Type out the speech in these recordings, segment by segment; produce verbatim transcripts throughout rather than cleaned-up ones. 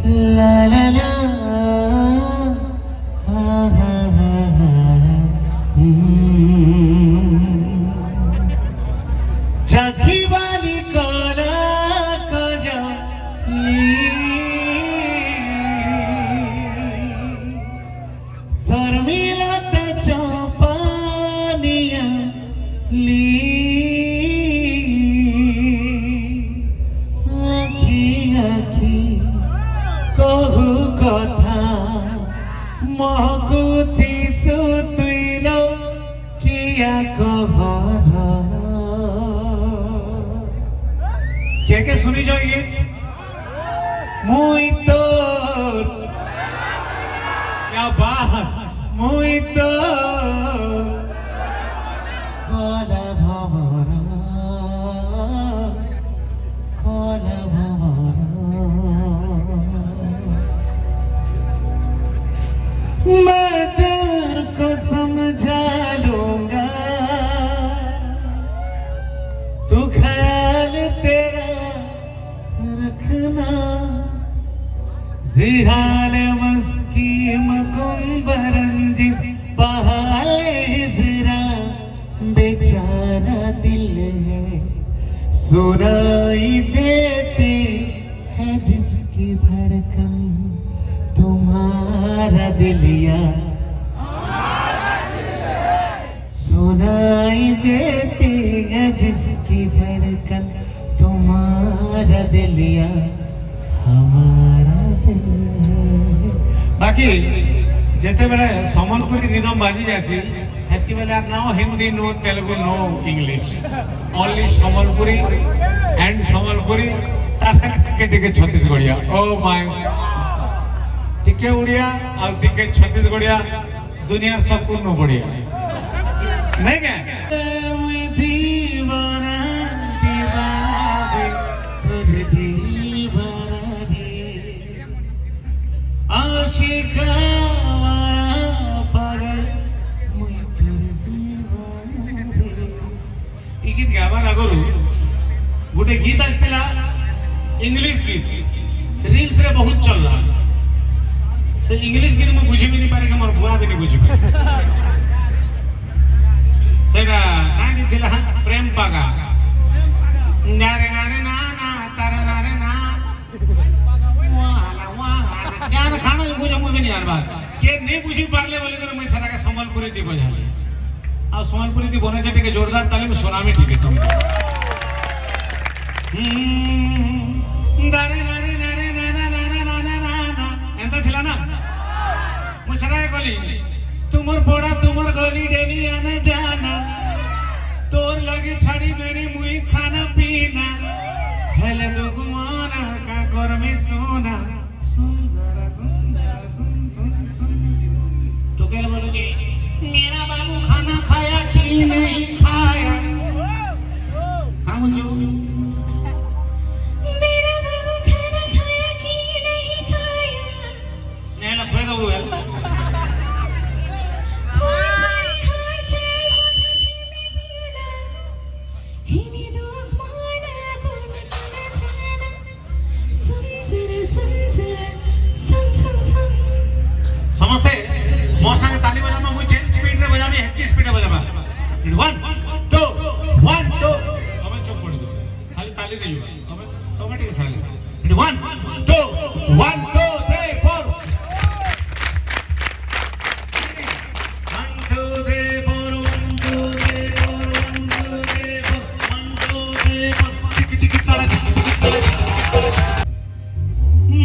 ला ला ला, हा हा हा हा, हम्म। चाखी वाली काला कजली, शर्मिला त चौपानिया ली। आखी आखी कहू कथा, महकु थिसु तुइलो किया कहर। के के सुनिछौ ये गीत? मुई तोर, क्या बात, मुई तोर कला भंवर, कला भंवर। मैं दिल को समझा लूंगा, तू ख्याल तेरा रखना। जिहाल मस्की मकुंबरंजिस पहाल हिजरा, बेचारा दिल है, सुनाई देती है जिसकी धड़कन, तुम्हारा दिल या सुनाई देती है जिसकी धड़कन, तुम्हारा दिल या हमारा दिल है। बाकी जेते बेले समलपुरी rhythm बाजी जासी, हेतकी बेले आर no Hindi, no Telugu, no English, only Sambalpuri and Sambalpuri, तार संगे टिके टिके छत्तीसगढ़िया। Oh my, टिके उड़िया और टिके छत्तीसगढ़िया। दुनियार सबकुन बढ़िया, नहीं क्या? दीवाना, दीवाना रे, तोर दीवाना रे। आशिक आवारा पागल, मुई तोर दीवाना रे। ई गीत गाबार आगरु गोटे गीत आसतिला, English गीत, reels रे बहुत चलला। से English गीत मुई बुझी भी नहीं पारे कि मोर बुआ भी नहीं बुझी पारे। सेटा कां गीत थिला? प्रेम पागा। नारे नारे ना ना, तारे नारे ना। वाह ना, वाह ना। क्या ना खाना जो बुझे मुझे नहीं यार बात। के नहीं बुझी पारले बोले कर मैं सारा का संबलपुरी दी बजा ले। अब संबलपुरी दी बोने चटे के जोरदार ताली में सुनामी ठीक है तुम। हम्म, दारे नारे नारे नारे नारे नारे ना। एंता थिला ना? मुसराय गली। तुमर पोड़ा, तुमर गली डेली आना जाना। तोर लगे छाड़ी देरी मुई खाना पीना। हेले दुगुआना का कर में सोना। सुन जरा, सुन जरा, सुन, सुन, सुन। तो क्या बोलू जी? मेरा बाबू खाना खाया कि नहीं खाया? हाँ, बोल जी। मेरा बाबू खाना खाया कि नहीं खाया? नहीं, ना, खोए दो वो यार। कोई कोई खाए चाहे मुझे धीमे पियला। हिनी दो माना कुर्मी कला जाना। समझते? मोर संगे ताली बजामा, मुझे change speed रे बजामी, हेतकी speed रे बजामा। One, two, one, two। अबे चुप पड़ दो। खाली ताली नहीं हुआ। अबे, automatic साली। One, two, one, two, three, four। One, two, three, four, one, two, three, four, one, two, three, four, one, two, three, four। चिक, चिक, तड़ा, चिक, चिक, तड़ा, चिक, चिक, तड़ा।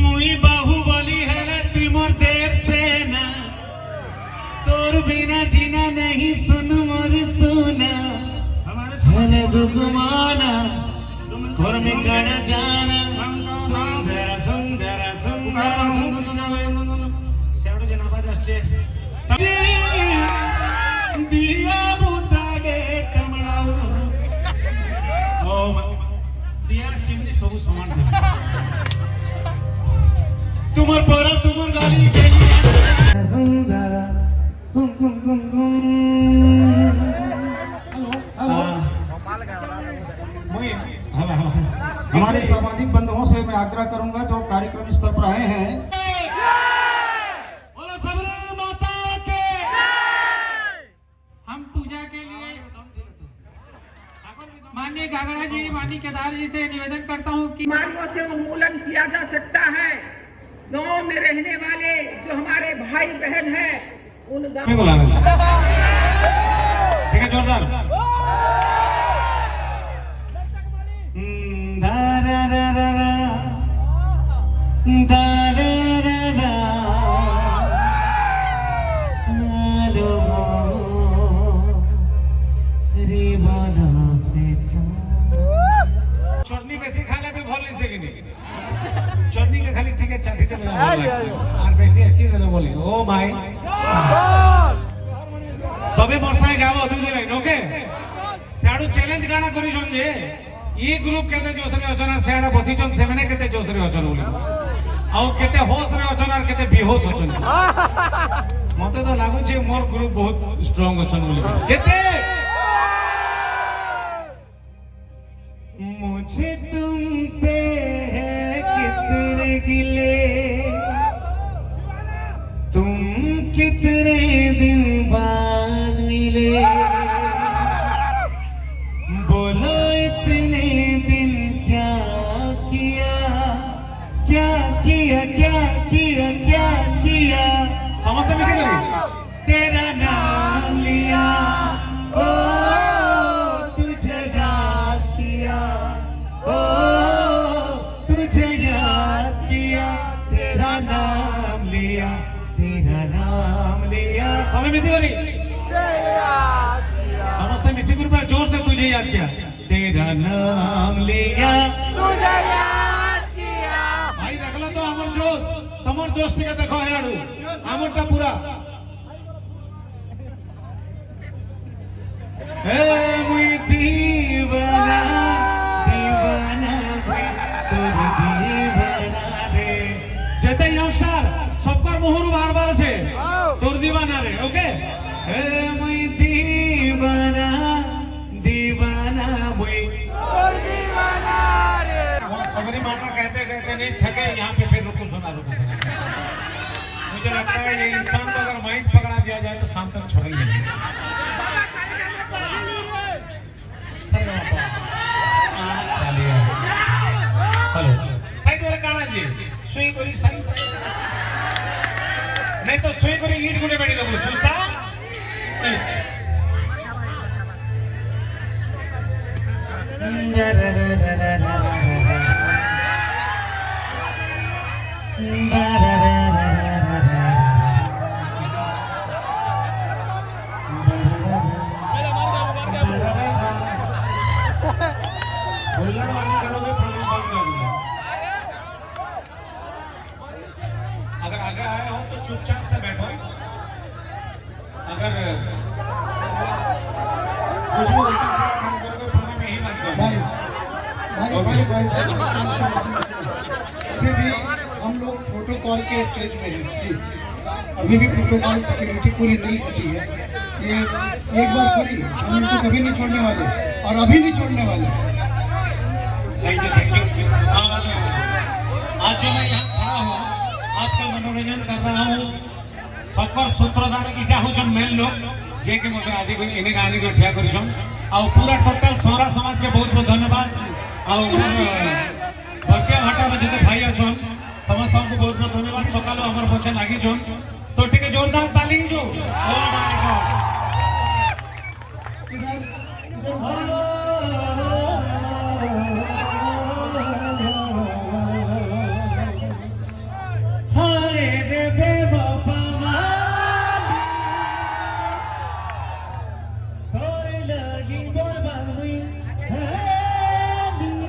मुई बाहुबली हेला, तुई मोर देव सेना। तोर बिना जीना नहीं, सुन मोर सोना। हेले दुगमाना, कोर में काना जाना। सुन जरा, सुन जरा, सुन जरा, सुन जरा। सेवड़ो जना बाज आछे। दिया बुता गे टमड़ाऊ। ओ मा-, दिया चिमनी सबू समान। तुमर परा, तुमर गाली। सुन जरा, सुन, सुन, सुन, सुन। Hello, hello. आ, मुई, हवा, हवा। हमारे सामाजिक बंधुओं से मैं आग्रह करूंगा, जो कार्यक्रम स्तर पर आए हैं। बोलो शबरी माता के। हम पूजा के लिए माननीय घाघरा जी, माननीय केदार जी से निवेदन करता हूँ कि बीमारियों से उन्मूलन किया जा सकता है। गांव में रहने वाले जो हमारे भाई बहन हैं, उन गांव में बोला ना। ठीक है, जोरदार। हम्म, दा रा रा रा रा, दा रा रा रा, लो रे बना बेटा। चटनी बेसी खाले भी भल नहीं सकेनी। चटनी के खाली ठीक है, चाटी चले जा, भल लगता है। और बेसी अच्छी तरह बोली, "ओ माय।" सबे मोर साथे गाबो, दुई लाइन, ओके? साडू चैलेंज गाना करी जे। ई ग्रुप केते जोश रे अचन, आर साडा बसी चन, सेमने केते जोश रे अचन बोली। आओ केते होश रे अचन, आर केते बेहोश अचन। मते तो लागू छे मोर ग्रुप बहुत स्ट्रॉन्ग अचन बोली। केते? मुझे तुमसे है कितने गिले, तुम कितने दिन बाद मिले। बोलो इतने दिन क्या किया, क्या किया, क्या किया, क्या किया। समझते मिसी करी? तेरा नाम लिया, ओ तुझे याद किया, ओ तुझे याद किया, तेरा नाम लिया, तेरा नाम लिया। सबे मिसी करी? समझते मिसी करी, पर जोर से तुझे याद किया। तेरा नाम लिया। तुझे याद किया। भाई, देखलो तो आमर जोश, तमर जोश टिके देखो, हे आड़ू। आमरटा पूरा। ए, मुई दीवाना, दीवाना, मुई तोर दीवाना रे। जेते youngster, सबकर मुहर बार बार से, तोर दीवाना रे, ओके? ए, मुई दीवाना, दीवाना मुई। तोर दीवाना रे। वहाँ सबरी माता कहते कहते नहीं थके, यहाँ पे फिर रुको सुना, रुको सुना। मुझे लगता है ये इंसान को अगर माइक पकड़ा दिया जाए तो शाम तक छोड़ेंगे नहीं। सर बाबा। आ, चलिए। हेलो। भाई, तुम्हारा गाना जी। सुई करी साई। नहीं तो सुई करी ईंट गुंडे बैठी तो बोलो, सुसा। अगर आगे आए हो तो चुपचाप से बैठो। अगर कुछ भी उल्टा सीधा काम करोगे, प्रोग्राम यहीं बंद कर दो। भाई, भाई, भाई, भाई, सुनो, सुनो, सुनो, सुनो। अभी भी हम लोग प्रोटोकॉल के स्टेज पे हैं, प्लीज। अभी भी प्रोटोकॉल, सिक्योरिटी पूरी नहीं हटी है। ये एक बार छोड़ी, हम इनको कभी नहीं छोड़ने वाले और अभी नहीं छोड़ने वाले। Thank you, thank you. और आज जो मैं यहाँ खड़ा हूँ, आपका मनोरंजन कर रहा हूँ, सबकर सूत्रधार इटा होचन मेन लोग, जे के मते आज को इने गाने को ठिया करछन। आ पूरा टोटल सोहरा समाज के बहुत बहुत धन्यवाद। आ मोर भक्तिया भाटा में जते भाई अछन, समस्त को बहुत बहुत धन्यवाद। सकालो हमर पछे लागी जोन, तो ठीक है, जोरदार ताली जो। Oh my God। इधर, इधर। हाय रे बेवफा वाली, तोर लागी बर्बाद हुई है दिल।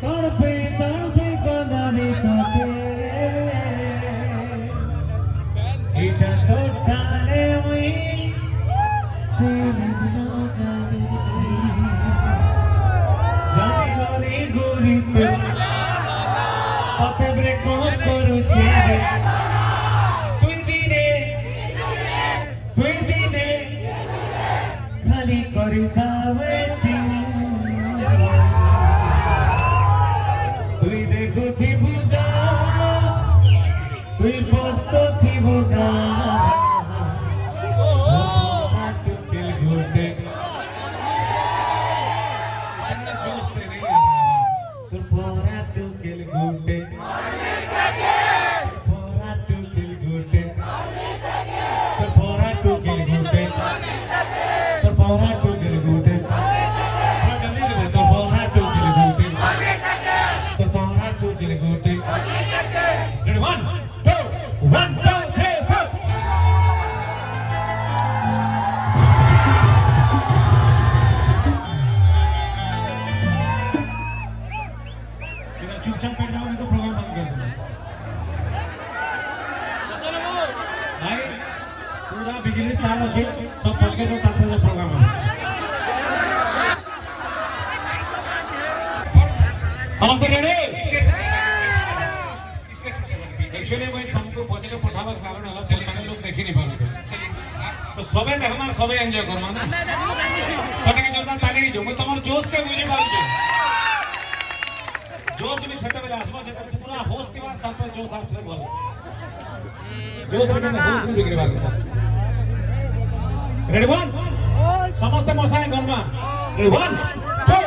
तड़पे, तड़पे कदम काटे। इटा तो टाले हुई। জানি না রে গরি তো, কত ব্রেকআপ করছে রে। তুই দিনে, তুই দিনে, খালি করি দাওয়েটিং। তুই দেখুথিবু গা Ready, one, two, one, two, three, four. सीधा चुपचाप बैठ जाओ, नहीं तो प्रोग्राम बंद कर दूंगा। भाई, पूरा बिजली तार अच्छे, सब पहुंच गए तो तार पर प्रोग्राम है। समस्त रेडी? Actually, मैं सबको बजरे पठावर कारण अलग से चैनल लोग देख ही नहीं पा रहे थे। तो सबे देखना, सबे एंजॉय करना ना। फटाके जोरदार ताली जो, मैं तुम्हारे जोश के मुझे मालूम है। जोश में सेते बेले आसमान से पूरा होश दीवार तब पर जोश आप से बोलो। जोश में होश में बिगड़े बात। Ready, one? समस्त मसाए गनमा। Ready, one, two,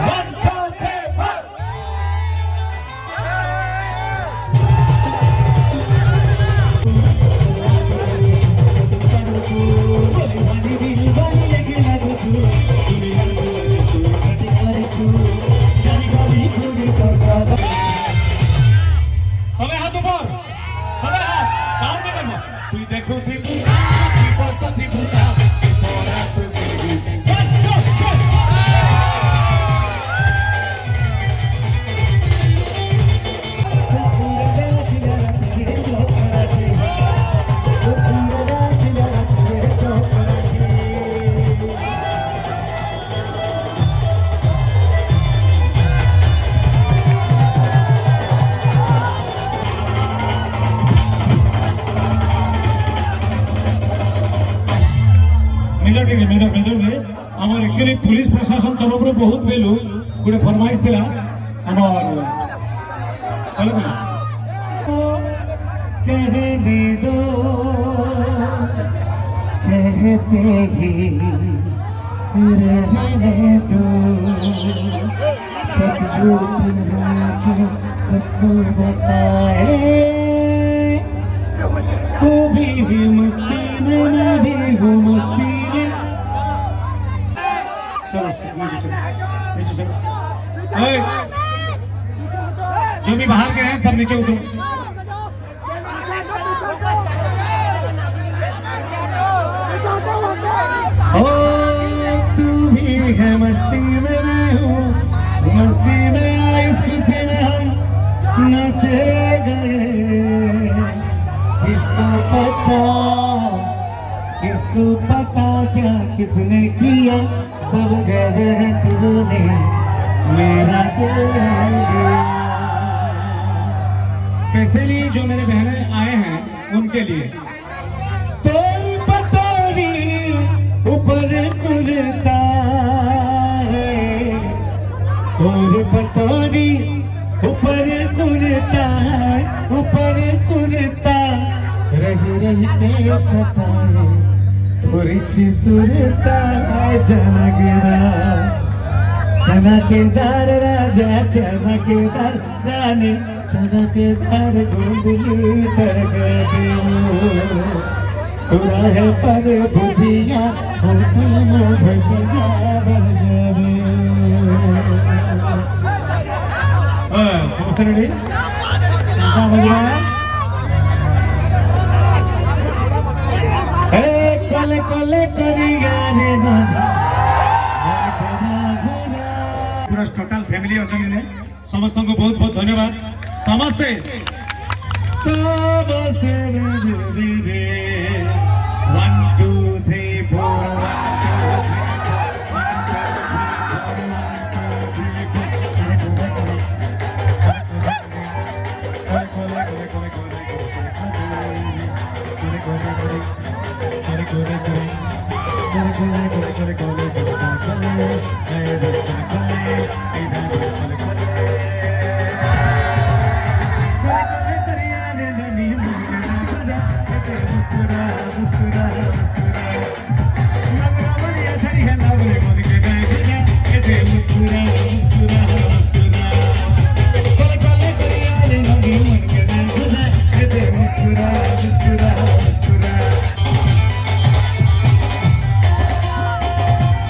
one, two, three, four. सबे हाथ ऊपर, सबे हाथ डाउन में करबो। तुई देखो थी भूता, तुई बसता थी भूता, तोरा तो मेजर टीम, मेजर, मेजर दे। আমার actually পুলিশ প্রশাসন তরফরু বহুত বেলু গোটে ফরমাইশ লা। আমার কলে কলে। कहने दो, कहते ही रहने दो। सच झूठ है कि सबको बताए। तू भी है मस्ती में, मैं भी हूँ मस्ती में। चलो, नीचे चलो, नीचे चलो। ए, जो भी बाहर के हैं, सब नीचे उतरो। ओ, तू भी है मस्ती में, मैं हूँ मस्ती में, इस खुशी में हम नाचे गए। किसको पता, किसको पता क्या किसने किया, सब गए तूने मेरा दिल ले लिया। Specially जो मेरे बहनें आए हैं, उनके लिए। तोर पतोरी ऊपर कुर्ता है, तोर पतोरी ऊपर कुर्ता है, ऊपर कुर्ता। रह रह के सताए, थोड़ी सी सुरता है जनगरा। चना के दार राजा, चना के दार रानी, चना के दार गोंदली तड़का देवो। पूरा है पर बुधिया, होटल में भजिया दड़का देवो। हाँ, समस्त रेडी? का बज रहा है? ए, कोले, कोले, करिया रे ना। पूरा टोटल फैमिली अछन ने। समस्त को बहुत बहुत धन्यवाद। समस्ते, समस्ते रे, रे, रे, रे। One, two, three, four, one, two, three, four, one, two, three, four, one, two, three, four.